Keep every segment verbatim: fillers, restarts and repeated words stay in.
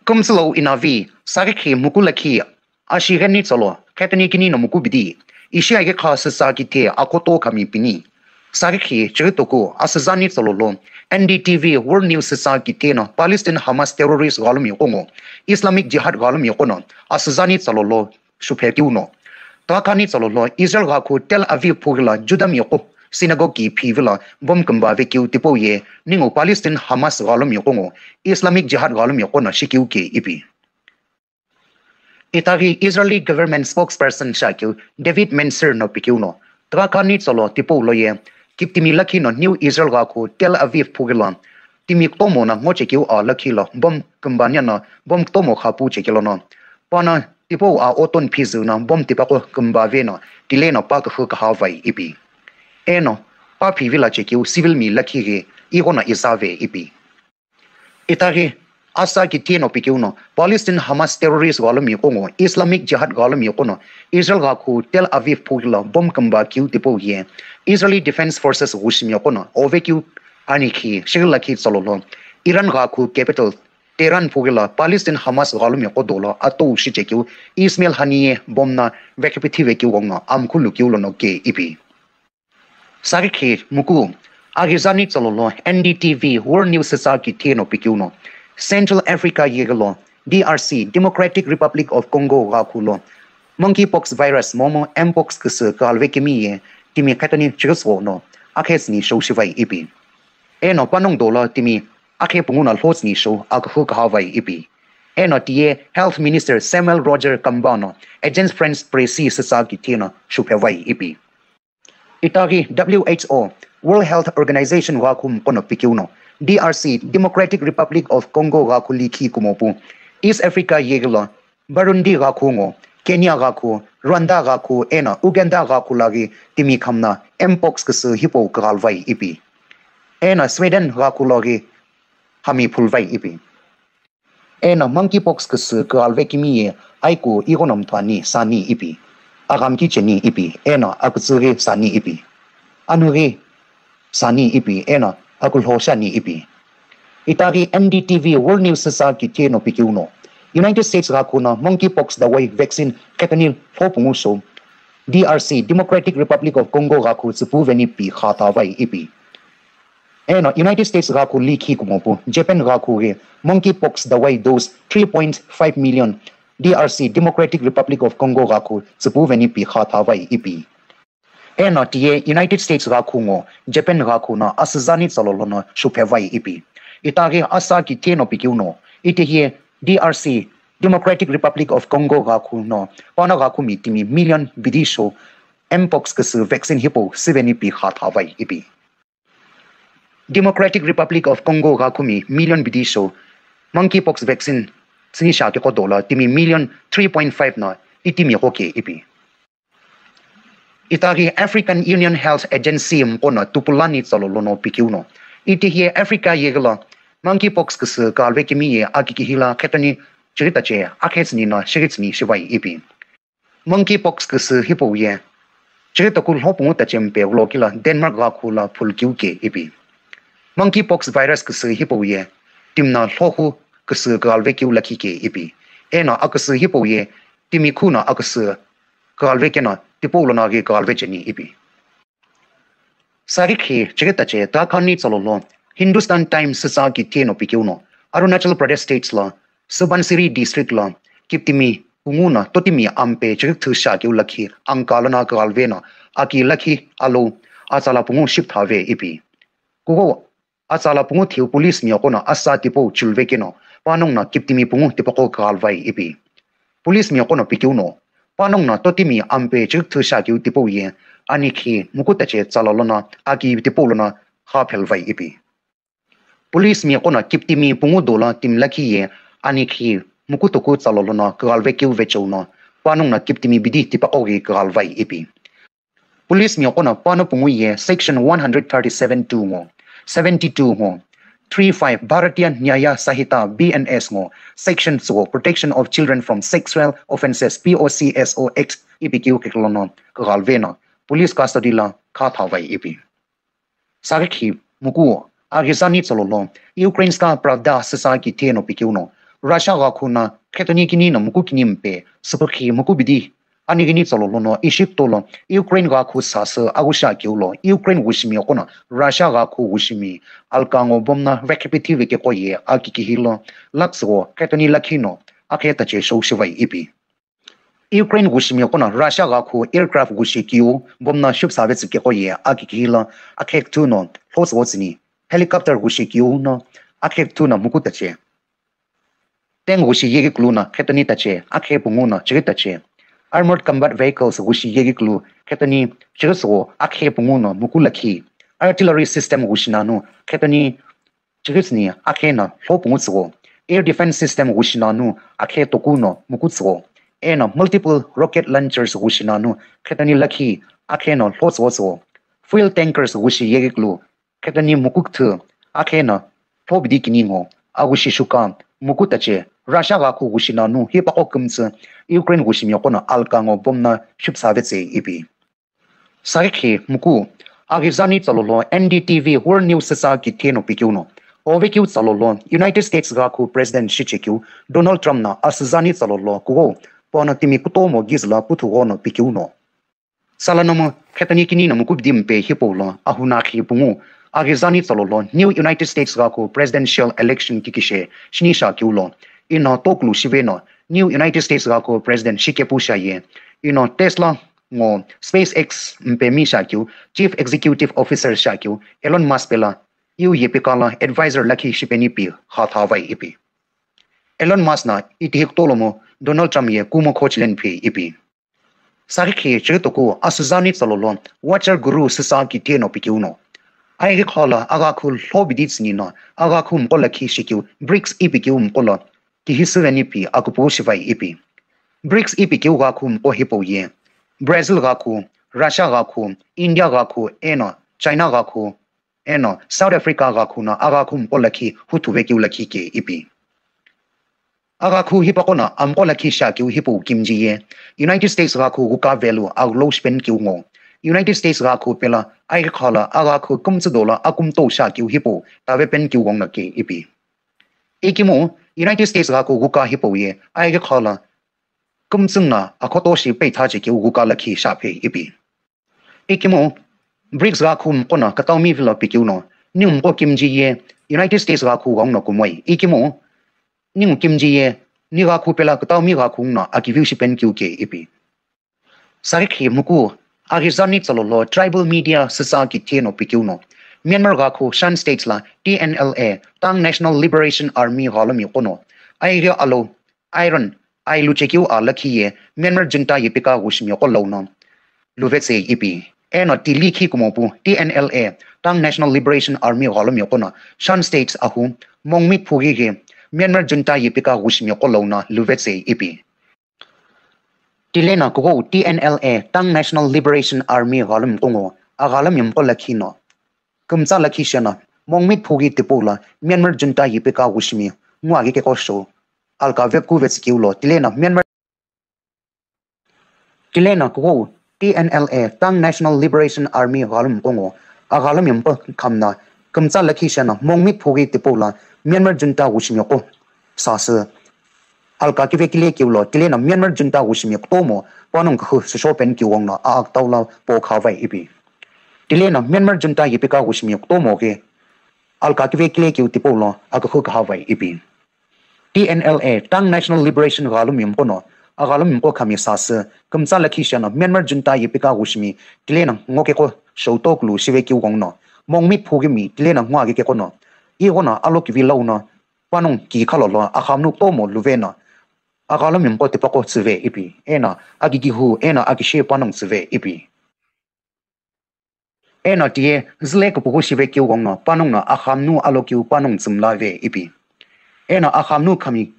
Kümtsülo inavi, sakikhi muku lakhi, ashi gheni tsalo, khetani kini no muku bidi, ishi aghi kha sisa kithe akoto kami pini. Sakikhi chiritoku asüzani tsalo lo, N D T V World News sisa kithe no Palestine Hamas terrorist ghalumi qo ngo, Islamic Jihad ghalumi qo no asüzani tsalo lo, shuphe kiu no. Takhani tsalo lo Israel ghakhu Tel Aviv phughi la Judah miqo synagogue ki phivila bomb kümba ve kiu tipau ye, ningu Palestine Hamas ghalumi qo ngo, Islamic Jihad ghalumi qo no shikiu ke ipi. Itaghi Israeli government spokesperson shakiu David Mencer no pikiu no, takhani tsalo tipau lo ye, kiptimi lakhi no New Israel ghakhu Tel Aviv phughi la, timi ktomo na ngo chekiu a lakhi lo bomb kümba nia no bomb ktomo khapu chekilo no. Pana tipau a oton phizü na bomb tipaqo kümba ve no, tile no pa kühü kaha vai ipi. Eno, pa phivila chekiu civil mi lakhi ghi, igho no izave ipi. Itaghi, asa kithe no pikiu no, Palestine Hamas terrorist ghalumi qo ngo, Islamic Jihad ghalumi qo no, Israel ghakhu Tel Aviv phughi la bomb kümba kiu tipau ye, Israeli Defense Forces ghushimi qo no, ove kiu ani khi, shighi lakhi tsalo lo, Iran ghakhu capital Tehran phughi la Palestine Hamas ghalumi qo dolo atou shichekiu Ismail Haniyeh bomb na vekipithive kiu ghengu amkhu lukiu lono ke ipi. Sakikhi muku, aghizani tsalo lo N D T V World News sisa kithe no pikiu no, Central Africa yeghi lo D R C, Democratic Republic of Congo ghakhu lo monkeypox virus momu mpox küsü khalve kimi ye, timi khetani chighiso no, akhesini shou shivai ipi. Eno panongu dolo timi akhe pungu no lhotsüni shou akühü kaha vai ipi. Eno tiye Health Minister Samuel Roger Kamba no Agence France Presse sisa kithe no shuphe vai ipi. Itaghi W H O, World Health Organization ghakhu mqo no pikiu no, D R C, Democratic Republic of Congo ghakhu likhi kumo pu, East Africa yeghi lo Burundi ghakhu ngo, Kenya ghakhu, Rwanda ghakhu, eno Uganda ghakhu laghi timi khamna mpox küsü hipau kaghalvai ipi. Eno Sweden ghakhu laghi hami phulvai ipi. Eno monkeypox küsü kaghalve kimi ye aiku ighono mthuani sani ipi. Aghamki cheni ipi, eno akütsü ghi sani ipi. Anu ghi sani ipi, eno akulho shani ipi. Itaghi N D T V World News sisa kithe no pikiu no, United States ghakhu no monkeypox dawai vaccine khetani lho pungu shou D R C, Democratic Republic of Congo ghakhu tsüpu veni pi kha thavai ipi. Eno United States ghakhu likhi kumo pu, Japan ghakhu ghi monkeypox dawai dose three point five million D R C, Democratic Republic of Congo ghakhu tsüpu veni pi kha thavai ipi. Eno tiye United States ghakhu ngo, Japan ghakhu no asüzani tsalo lono shuphe vai ipi. Itaghi asa kithe no pikiu no, itihiye D R C, Democratic Republic of Congo ghakhu no, pano ghakhu mi timi million bidi shou mpox küsü vaccine hipau süveni pi kha thavai ipi. Democratic Republic of Congo ghakhu mi million bidi shou monkeypox vaccine süni shaki qo dolo timi million three point five no itimi qo ke ipi. Itaghi African Union Health Agency mqo no tupulani tsalo lono pikiu no, itihiye Africa yeghi lo monkeypox küsü kaghalve kimi ye akikihi la khetani chiritache akhesini no shighitsüni shivai ipi. Monkeypox küsü hipau ye chiritoku lho pungu tache mpe ghulo kila Denmark ghakhu la phulkiu ke ipi. Monkeypox virus küsü hipau ye timna lhohu küsü kaghalve kiu lakhi ke ipi. Eno aküsü hipau ye timi khu no aküsü kaghalve keno tipau lono ghi kaghalve cheni ipi. Sarikhi chiritache takhani tsalo lo Hindustan Times sisa kithe no pikiu no, Arunachal Pradesh States lo Subansiri District lo kiptimi pungu no totimi ampe chirikthü shakeu lakhi angka lono kaghalve no aki lakhi alou atsala pungu shipthave ipi. Kughou atsala pungu thiu police miqo no asa tipau chulve keno, panongu no kiptimi pungu tipaqo kaghalvai ipi. Police miqo no pikiu no, panongu no totimi ampe chirikthü shakeu tipau ye, anikhi muku tache tsala lono aki tipau lono kha phelvai ipi. Police miqo no kiptimi pungu dolo timi lakhi ye, anikhi muku toku tsala lono kaghalve keu vecheu no, panongu no kiptimi bidi tipaqo ghi kaghalvai ipi. Police miqo no pano pungu ye section one hundred thirty-seven two ngo, seventy-two ngo, three five Bharatiya Nyaya Sanhita B N S ngo, section tsügho Protection of Children from Sexual Offences P O C S O X ipi keu kiklono kaghalve no police custody lo kha thavai ipi. Sarikhi muku aghizani tsalo lo Ukrainska Pravda sisa kithe no pikiu no, Russia ghakhu no khetoni kini no muku kini mpe, süpükhi muku bidi anighini tsalo lono ishi kutolo Ukraine ghakhu sasü aghüshi akeu lo, Ukraine wushimi yoqo no Russia ghakhu wushimi alka ngo bomb no vekhipithi vekeqo ye akikihi lo, laksügho khetoni lakhi no akhe tache shou shivai ipi. Ukraine wushimi yoqo no Russia ghakhu aircraft wushi keu bomb no shupsa vetsü keqo ye akikihi lo, akhe küthu no lhotsügho tsüni, helicopter wushi keu no akhe küthu no muku tache. Tank wushi yeghi kulu no khetoni tache, akhe pungu no chighi tache. Armored combat vehicles wushi yeghi kulu khetoni chighi sügho, akhe pungu no muku lakhi. Artillery system wushi nanu khetoni chighi tsüni, akhe no lho pungu tsügho. Air defense system wushi nanu akhe toku no muku tsügho. Eno multiple rocket launchers wushi nanu khetoni lakhi, akhe no lho tsügho tsügho. Fuel tankers wushi yeghi kulu khetoni muku küthü, akhe no lho bidi kini ngo, aghüshi shuka muku tache. Russia ghakhu wushi nanu hipaqo kümtsü Ukraine wushimi yoqo no alka ngo bomb no shupsa vetsü ipi. Sakikhi muku, aghizani tsalo lo N D T V World News süsa kithe no pikeu no, ovekeu tsalo lo United States ghakhu President shichekeu Donald Trump no asüzani tsalo lo kuo pono timi kutomo gizla puthu gho no pikeu no. Sala nomu khetoni kini no muku bidi mpe hipau lo ahunakhi pungu, aghizani tsalo lo New United States ghakhu presidential election kikishe shini shakeu lo, ino tokulu shive no New United States ghakhu president shikepu shaye, ino Tesla ngo SpaceX mpe mi shakeu Chief Executive Officer shakeu Elon Musk pela iu yepika lo advisor lakhi shipeni pi kha thavai ipi. Elon Musk no itihi kutolomo Donald Trump ye kumo khochileni phi ipi. Sakikhi chiritoku asüzani tsalo lo Watcher Guru süsa kithe no pikeu no, aighi kha lo aghakhu lho bidi tsüni no aghakhu mqo lakhi shikeu BRICS ipikeu mqo lo kihi süveni pi akupu shivai ipi. BRICS ipikeu ghakhu mqo hipau ye Brazil ghakhu, Russia ghakhu, India ghakhu eno China ghakhu eno South Africa ghakhu no aghakhu mqo lakhi huthu vekeu lakhi ke ipi. Aghakhu hipaqo no amqo lakhi shakeu hipau kimji ye United States ghakhu ghuka value aghulo shipeni keu ngo, United States ghakhu pela aighi kha lo aghakhu kümtsü do lo akumtau shakeu hipau tave peni keu gong no ke ipi. Ikemu United States ghakhu ghuka hipau ye aighi kha lo kümtsü no akhoto shi peitha chekeu ghuka lakhi shaphe ipi. Ikemu BRICS ghakhu mqo no kataumi vilo pikeu no, ningu mqo kimji ye United States ghakhu gong no kumoi. Ikemu ningu kimji ye ni ghakhu pela kataumi ghakhu no akiviu shipeni keu ke ipi. Sakikhi muku, aghizani tsalo lo tribal media süsa kithe no pikeu no, Myanmar ghakhu Shan State lo T N L A, Ta'ang National Liberation Army ghalomi yoqo no, aighi alo iron ailu chekeu a lakhi ye Myanmar junta yepika wushimi yoqo lo no luvetsü ipi. Eno tili khi kumopu T N L A, Ta'ang National Liberation Army ghalomi yoqo no Shan State ahu Mongmit phughi ghi Myanmar junta yepika wushimi yoqo lo no luvetsü ipi. Tile no kughou T N L A, Ta'ang National Liberation Army ghalomi mqo ngo aghalomi mqo lakhi no kümtsa lakhi sheno Mongmit phughi tipau lo Myanmar junta yepika wushimi ngu aghi keqo shou alka vekhu vetsü keu lo tile no Myanmar Tile no kughou T N L A, Ta'ang National Liberation Army ghalomi mqo ngo aghalomi mqo khami no kümtsa lakhi sheno Mongmit phughi tipau lo Myanmar junta wushimi yoqo sasü alka kive kile keu lo tile no Myanmar junta wushimi kutomo panongu kühü süsho peni keu gong no a akütau lo po khavai ipi. Tile no Myanmar junta yepika wushimi kutomo ghi alka kive kile keu tipau lo akühü khavai ipi. T N L A, Ta'ang National Liberation ghalomi mqo no aghalomi mqo khami sasü kümtsa lakhi sheno Myanmar junta yepika wushimi tile no ngo keqo shou tokulu shive keu gong no Mongmit phughi mi tile no ngu aghi keqo no ighono alo kivi lo no panongu ki kha lo lo axamunu kutomo luve no aghalomi mqo tipaqo tsüve ipi eno akikihu eno akishe panongu tsüve ipi. Eno tiye züle küpüghü shive keu gong no panongu no axamunu alo keu panongu tsümlave ipi. Eno axamunu khami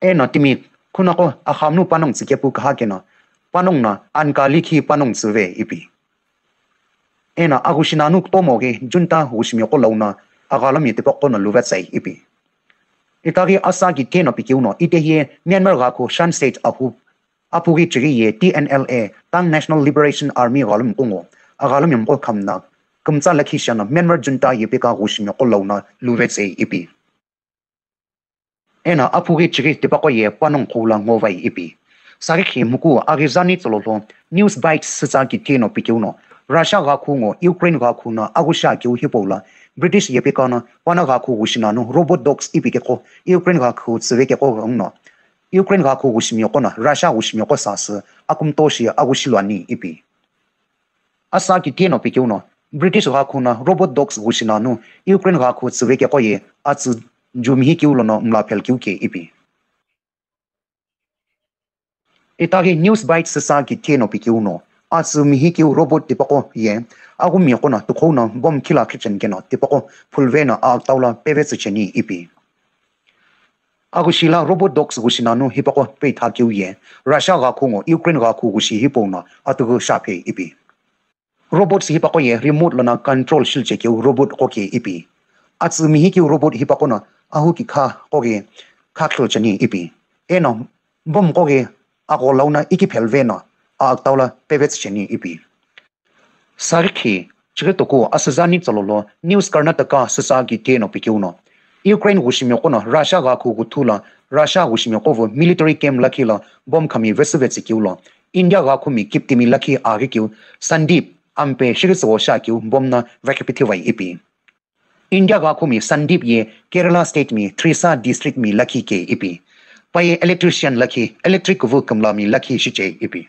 eno timi khunaqo axamunu panongu tsükepu küha keno panongu no ankali khi panongu tsüve ipi. Eno aghüshi nanu kutomo ghi junta wushimi yoqo lo no aghalomi tipaqo no luvetsü ipi. Itaghi asa kithe no pikeu no itehiye Myanmar ghakhu Shan State ahu aphughi chighi ye T N L A, Ta'ang National Liberation Army ghalomi mqo ngo aghalomi mqo khami no kümtsa lakhi sheno Myanmar junta yepika wushimi yoqo lo no luvetsü ipi. Eno aphughi chighi tipaqo ye panongu qhoula ngovai ipi. Saghikhi muku aghizani tsololo News Bites sütsa kitheno pikeuno, Russia ghakhu ngo Ukraine ghakhu no aghushi akeu hipau lo, British yepikano pana ghakhu ghushi nanu robot dogs ipi keqo Ukraine ghakhu tsüve keqo ghenguno, Ukraine ghakhu ghushimiqo no Russia ghushimiqo sasü akumtoshi aghushi luani ipi. Asa kitheno pikeuno, British ghakhu no robot dogs ghushi nanu Ukraine ghakhu tsüve keqo ye atsü jumihi keu lono mla phel keu ke ipi. Itaghi News Bites sütsa kitheno pikeuno, atsü mihi keu robot tipaqo ye aghumi qo no tuqhou no bomb khila khicheni keno tipaqo phulve no agtau lo peve tsücheni ipi. Aghushi lo robot dogs ghushi nanu hipaqo peitha keu ye, Russia ghakhu ngo Ukraine ghakhu ghushi hipau no atughu shaphe ipi. Robots hipaqo ye remote lono control shilche keu robot qo ke ipi. Atsü mihi keu robot hipaqo no ahu kikha qo ghi kha khilcheni ipi. Eno bomb qo ghi agho lau no iki phelve no agtau lo peve tsücheni ipi. Saghikhi chighi toku asüzani tsololo News Karnataka sütsa kitheno pikeuno, Ukraine ghushimiqo no Russia ghakhu ghuthu lo Russia ghushimiqo vu military camp lakhi lo bomb khami vesüve tsükeu lo, India ghakhumi kiptimi lakhi aghi keu Sandeep ampe shighi tsügho shi akeu bomb no vekhipithivai ipi. India ghakhumi Sandeep ye Kerala state mi Trisa district mi lakhi ke ipi. Paye electrician lakhi electric kuvu kümla mi lakhi shiche ipi.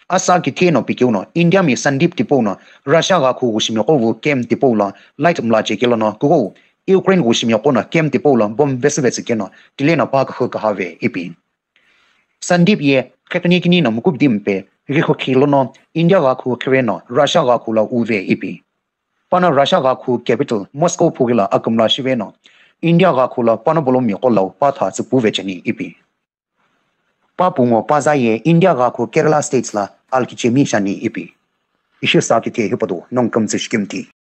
Asa kitheno pikeuno India mi Sandeep tipau no Russia ghakhu ghushimiqo vu camp tipau lo light mla chekelo no kugho Ukraine ghushimiqo no camp tipau lo bomb vesüve tsükeno tile no pa küxü kahave ipi. Sandeep ye qhekini kini no mukubdi mpe ghikhu khi lono India ghakhu khive no Russia ghakhu lo uve ipi. Pano Russia ghakhu capital Moscow phughi lo akümla shive no India ghakhu lo pano bolomiqo lo patha tsüpuve cheni ipi. Papungo paza ye India ghakhu Kerala states lo alkichemi shani ipi. Ishi sa kithe hipau do nongu kümtsü shikimthi.